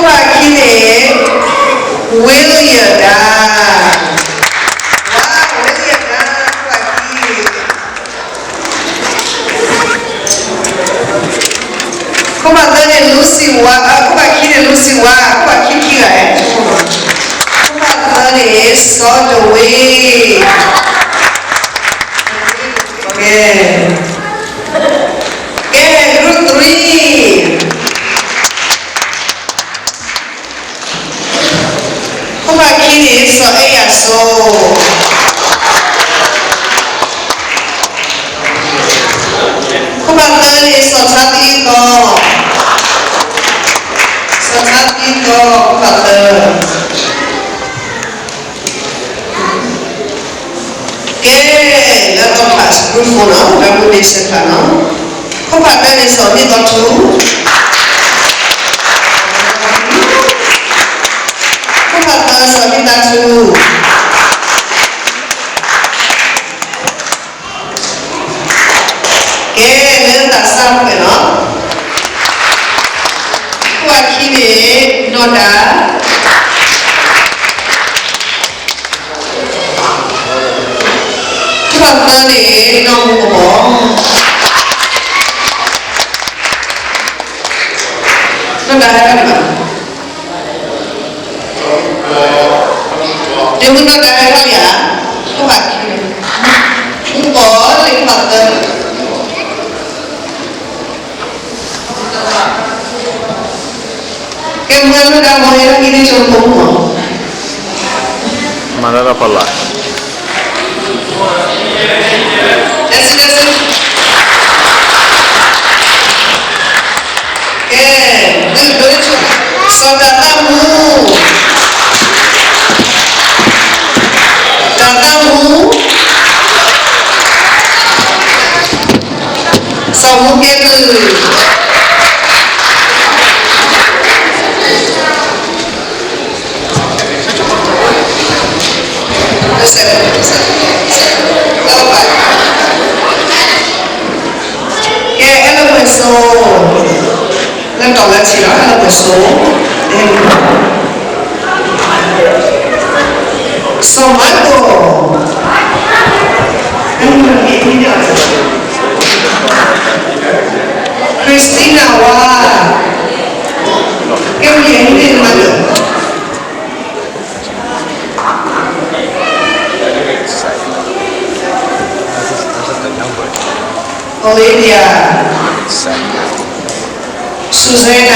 ခိၣ်ဖးခံန့ၣ် ဝ့လယဒါ, ဝ့လယဒါ, ခိၣ်ဖးခံ, ခိၣ်ဖးသၢန့ၣ် လူစံဝါ, ခိၣ်ဖးခံန့ၣ် လူစံဝါ, ခိၣ်ဖးခံခံဂၤ, ခိၣ်ဖးသၢန့ၣ် စီၤဒဝ့, ကဲ, ကဲ, group three. ခိၣ်ဖးခံန့ၣ် စီၤအဲၣ်ယၤစိ, ခိၣ်ဖးသၢန့ၣ် စီၤထါသံအသီ, စီၤထါသံအသီ, ခိၣ်ဖးသၢ. ကဲ, လၢအသီတဖၣ် group four နီၤ, လၢမုၢ်နံၤစဲးဖးနီၤ, ခိၣ်ဖးတၢန့ၣ် စီၤမ့ၢ်သီထူ, ခိၣ်ဖးသၢ စီၤမ့ၢ်သီထူ. ကဲ, လၢသးစၢ်ဖဲနီၤ, ခိၣ်ဖးခံန့ၣ် နီၢ်ဒါ, ခိၣ်ဖးသၢန့ၣ် နီၢ်မူကဘီ, နီၢ်ဒါဟဲထီၣ်န့ၣ်ဘၣ်. ဒ့မုၣ်နီၢ်ဒါဟဲထီၣ်လံဧါ, ခိၣ်ဖးခံ, မူကဘီလၢခိၣ်ဖးသၢ. ကဲ, မူနီၢ်ဒါမ့ၢ်ဟဲထီၣ်က့ၤန့ၣ် ကၠိဖိမုၣ်မး, မၤတၢ်တၢ်ဖီလာ်. ကဲ, စီၤတၤသၣ်မူ, တၤသၣ်မူ, စီၤမူကဲကုၢ်. ကဲ, အဲၣ်လၢပှဲၤစိ, လၢတီၤလၢဆံးလီၤ, အဲၣ်လၢပှဲၤစိ, စီၤမၤကိၣ်, Christina ဝါ, ကဲ, မ့ၢ်ယဲန့ၣ်မၤလၢ Olivia, Susanna,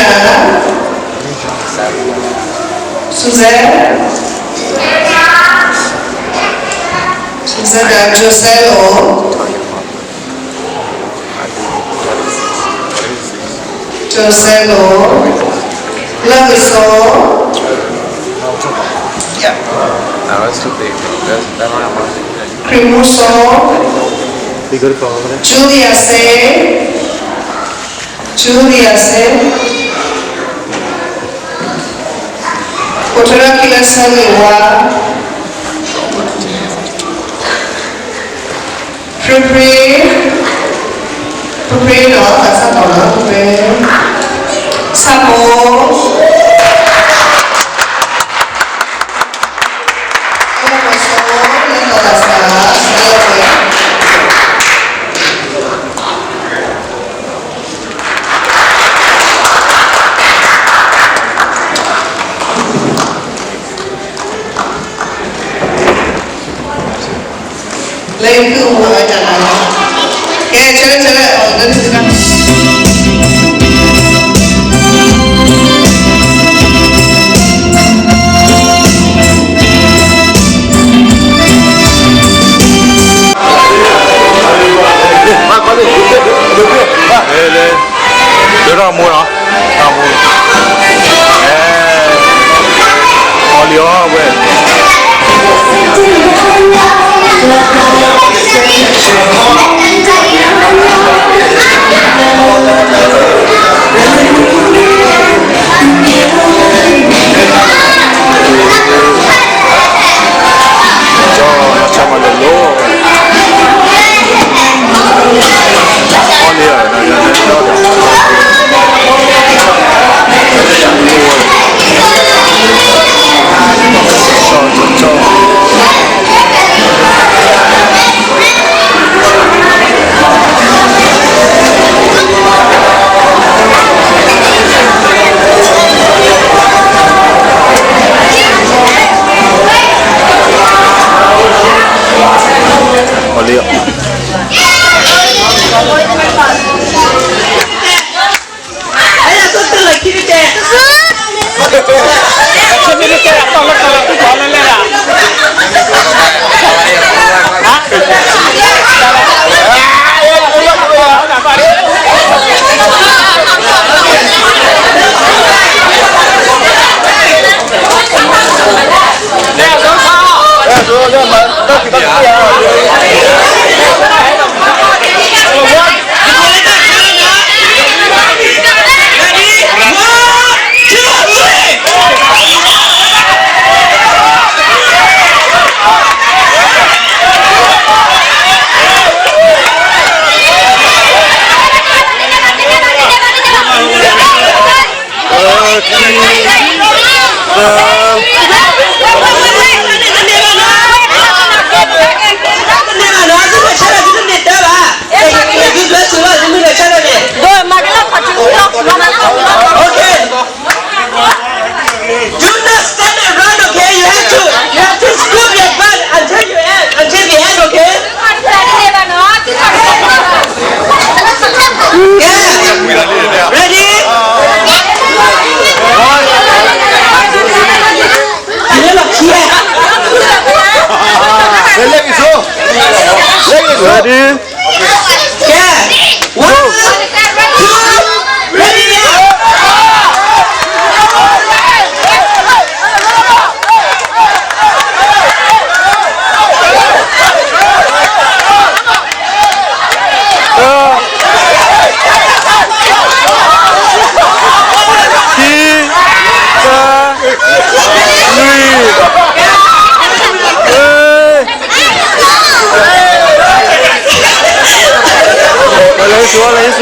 Susanna, Susanna, Joselo, Joselo, လၢဂ့ၤစိ, ခရံာ်မူစိ, Julia စ့, Julia စ့, အိၣ်ထီၣ်ထီၣ်ခံလၢဆၢဂ့ၤဝါ, ဖျ့ဖျ့, ဖျ့ဖျ့နီၤ, သးစၢ်တီၤနီၤ, ဖျ့ဖျ့, ဆၣ်ဖိ, အဲၣ်လၢပှဲၤစိ, လၢတီၤသးစၢ်, အဲၣ်လၢပှဲၤ လၢယဖုၣ်အူဝဲတၢ်လီၤ, ကဲ, ဆၢလၢ, ဆၢလၢ, လၢ, လၢထီၣ်မူလီၤ, ထီၣ်မူ, အီလံအီဝဲ ကၠီမၤလၢလီၤ, အီလံအီ, အီလံအီ,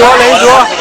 လဲၤဟံးသူ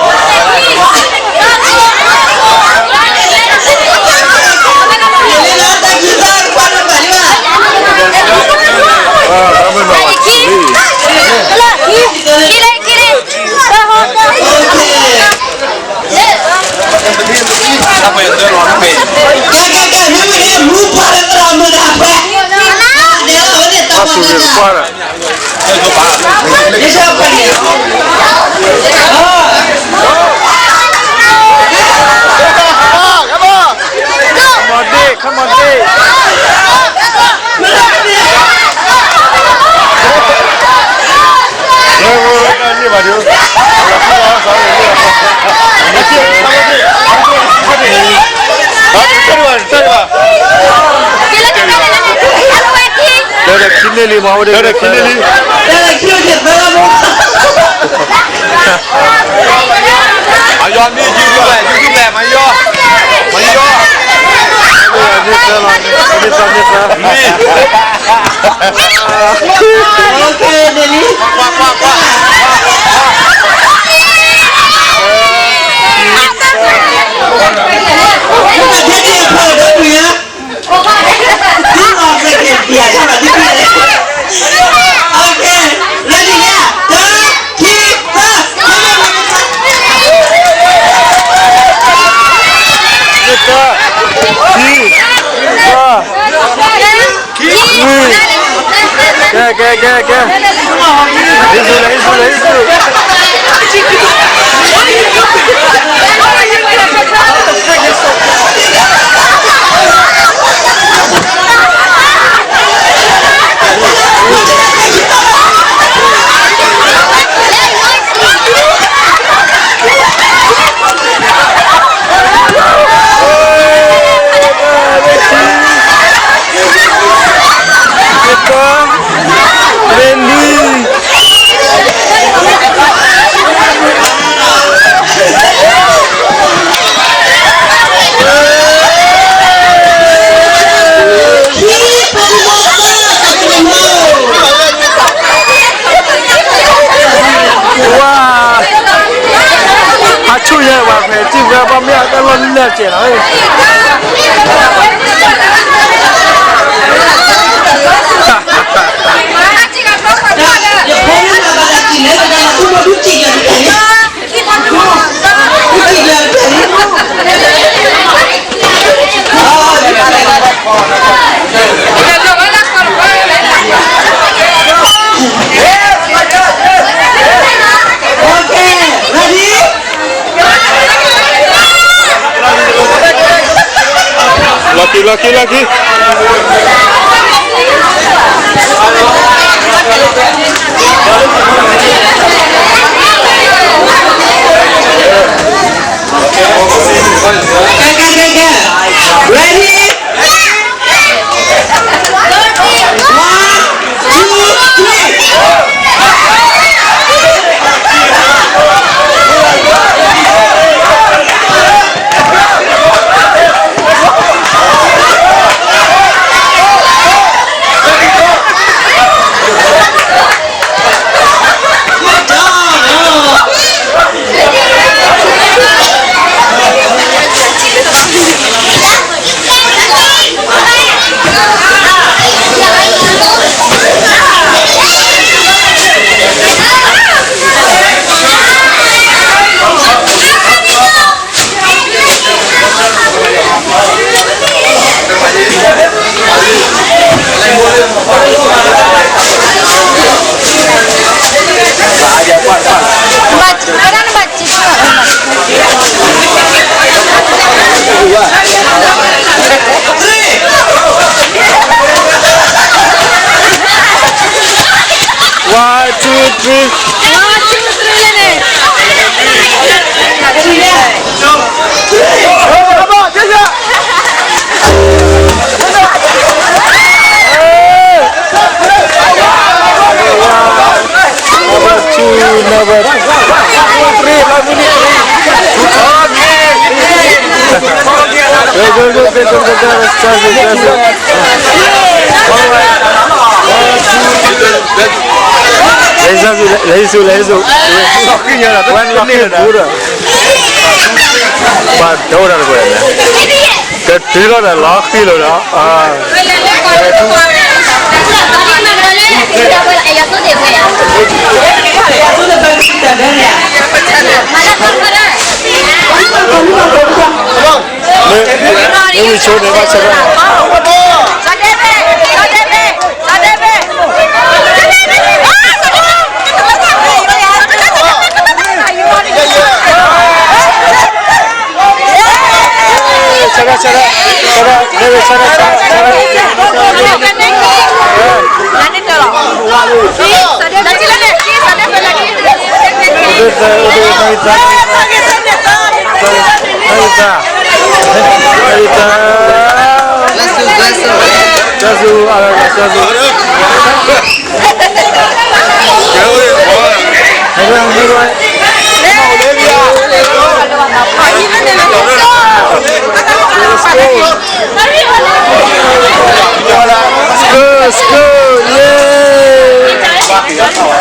Come on, Dave. Come on, Dave. Tell the Kinley, ma, what is the Kinley? Ayom ni, you do that, you do that, Mayor. Mayor. Mister, Mister, Mister. Okay, Delhi. Okay, ready, yeah. Three, two, one. Three, two, one. Kè, kè, kè, kè. Hízu, hízu, hízu. Wa, a cu yɛ wa fɛ ti fɛ ba mi a ka lɔ ni lɛ cɛ la. Lucky, lucky, lucky. Ready? One, two, three. One, two, three. One, two, three, Number two, number three, number three. Go, go, go, go, go, go, go. Chance it, chance it. All right. One, two, three. လဲၤဆူ လဲၤဆူ လဲၤဆူ ဝဲလီၤဃံလီၤဒီး ပှၤဒိတၢ်တကွဲၢ်န့ၣ် ကတုၤလီၤဒီးလီၤဃံလီၤဒီး မ့ၢ် မ့ၢ်ဝံၤဆိန့ၣ် ဘၣ်ဆၢထၢၣ် ဆၢထၢၣ် ဆၢထၢၣ် ဆၢထၢၣ် ဆၢထၢၣ် ဆၢထၢၣ် School, school, yay!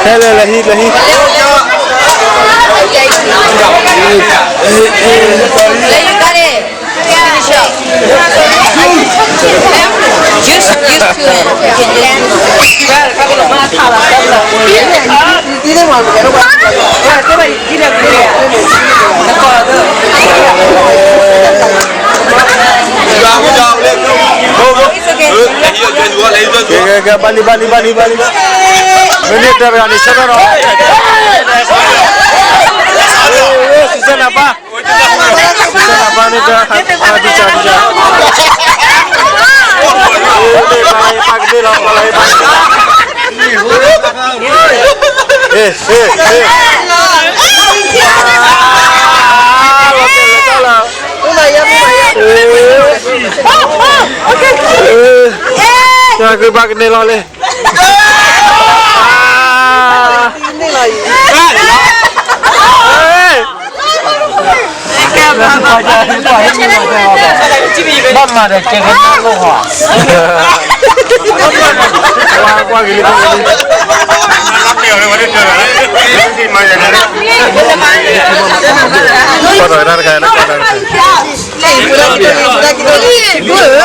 ဟဲလၢ လၢဟံၣ် လၢဟံၣ် There you got it. Finish up. Just, just to it. You can do that. It's okay. ကဲ ကဲ ကဲ ဘၣ်လံ ဘၣ်လံ ဘၣ်လံ ဘၣ်လံ မ့ၢ်န့ၣ်တၢ်တဂၤန့ၣ် ဆၢထၢၣ်ဒီး စူစဲနၤပၢ် စူစဲနၤပၢ်န့ၣ်တၢ် အဒံၣ်စၢ် ဒံၣ်စၢ် ပှၤလၢဟ့ၣ်ပၢ်ကသ့လီၤ ပှၤလၢဟ့ၣ်ပၢ်ကသ့ ဟ့ၣ် ဟ့ၣ် ဟ့ၣ် လီၤတဲာ်လီၤတီလီၤ တၢ်ကဘၣ်ကန့ၢ်လီၤလံ ဘၣ်မၤဒီးကဲကနၣ်လိၣ်ဟီ ကွၢ်ကွၢ်က့ၤလံ ကွၢ်က့ၤလံ ကွၢ်ဒီးတၢ်တခါ ကွၢ်ဒီးတ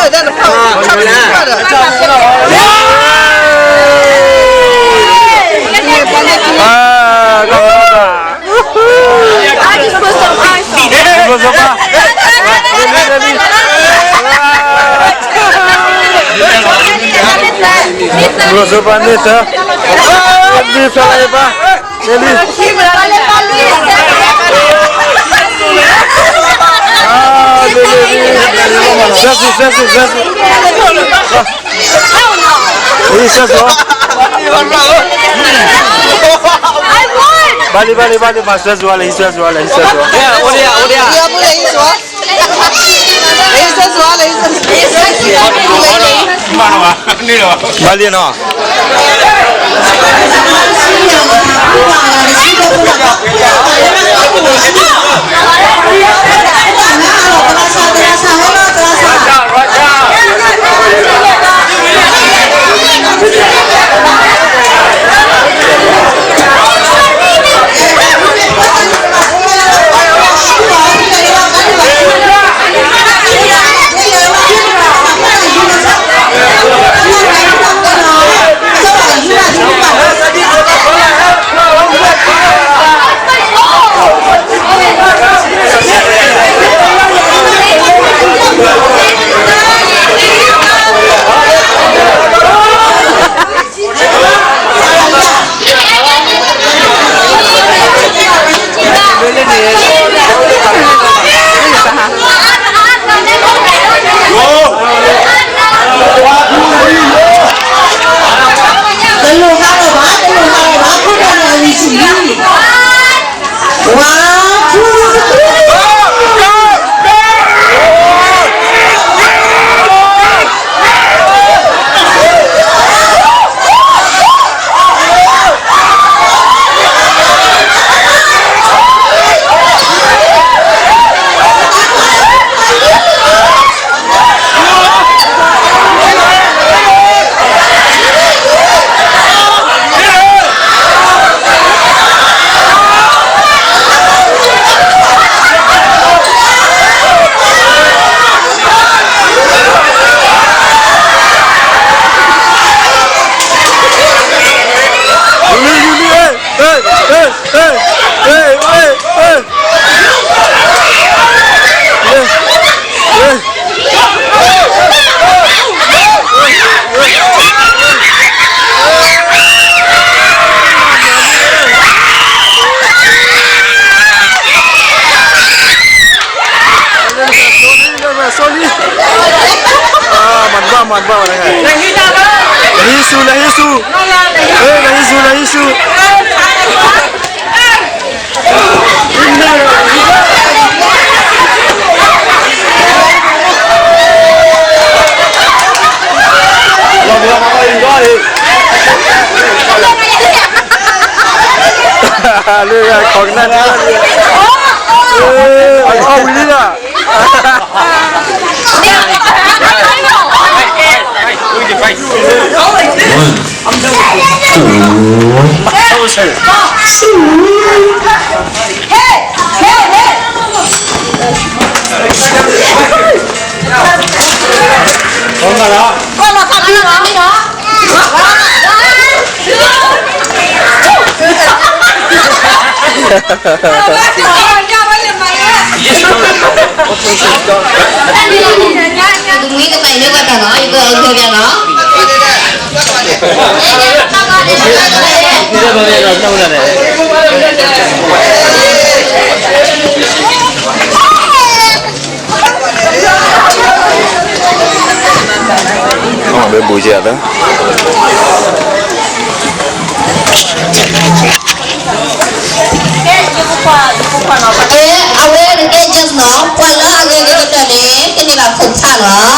ၢ်တခါ ဘျိၣ်စိပၢ်န့ၣ်သၢ ဘျိၣ်စိပၢ်န့ၣ်သၢ လၢလံ လၢလံ ဆဲးစူၤ ဆဲးစူၤ ဆဲးစူၤ ဟံးဆဲးစူၤ ဘၣ်လံ ဘၣ်လံ ဘၣ်လံ မၤဆဲးစူၤဝဲလၢ ဟံးဆဲးစူၤဝဲလၢ ဟံးဆဲးစူၤ ဘၣ်လံနီၤ Sorry. မၤတဘၣ် မၤတဘၣ်ဝဲဒၣ်. လဲၤဟံးဆူ လဲၤဟံးဆူ, လဲၤဟံးဆူ လဲၤဟံးဆူ. လၢခီကနၣ်န့ၣ်, အီၣ်ဝံၤလံလီၤ. အဘဲဘူးကဲသၢ. အဝဲတကဲ just နီၤ, ပှၤလၢအဂဲၤကတၢၢ်န့ၣ် ကန့ၢ်ဘၣ်ခိၣ်ဖးနီၤ.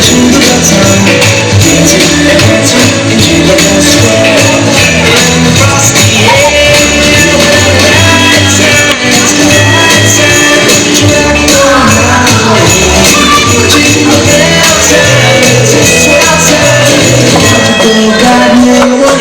Our Hooper Hoover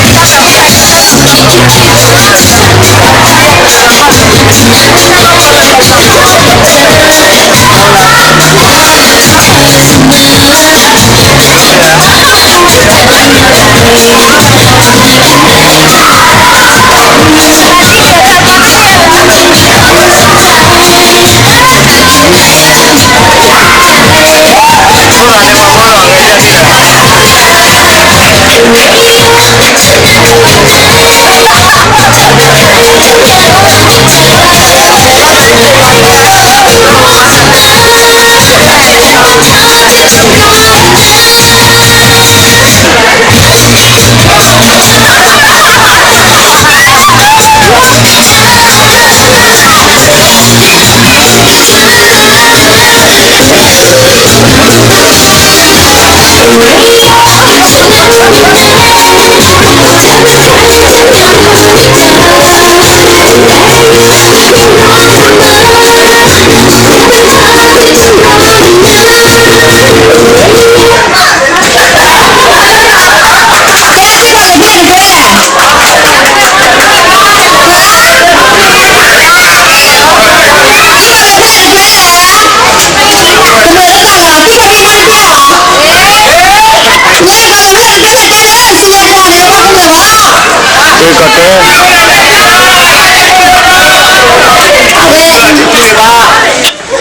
gets up. က့ၤကီးတဲ မၤလဲၣ်, အါဒံဝဲဘၣ်ဒံဘၣ်ဖဲန့ၣ်က့ၤပူၤလၢအဝဲပ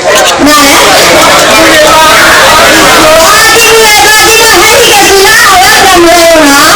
ှၤမုၢ်လၢ်ယိာ်နီၤ,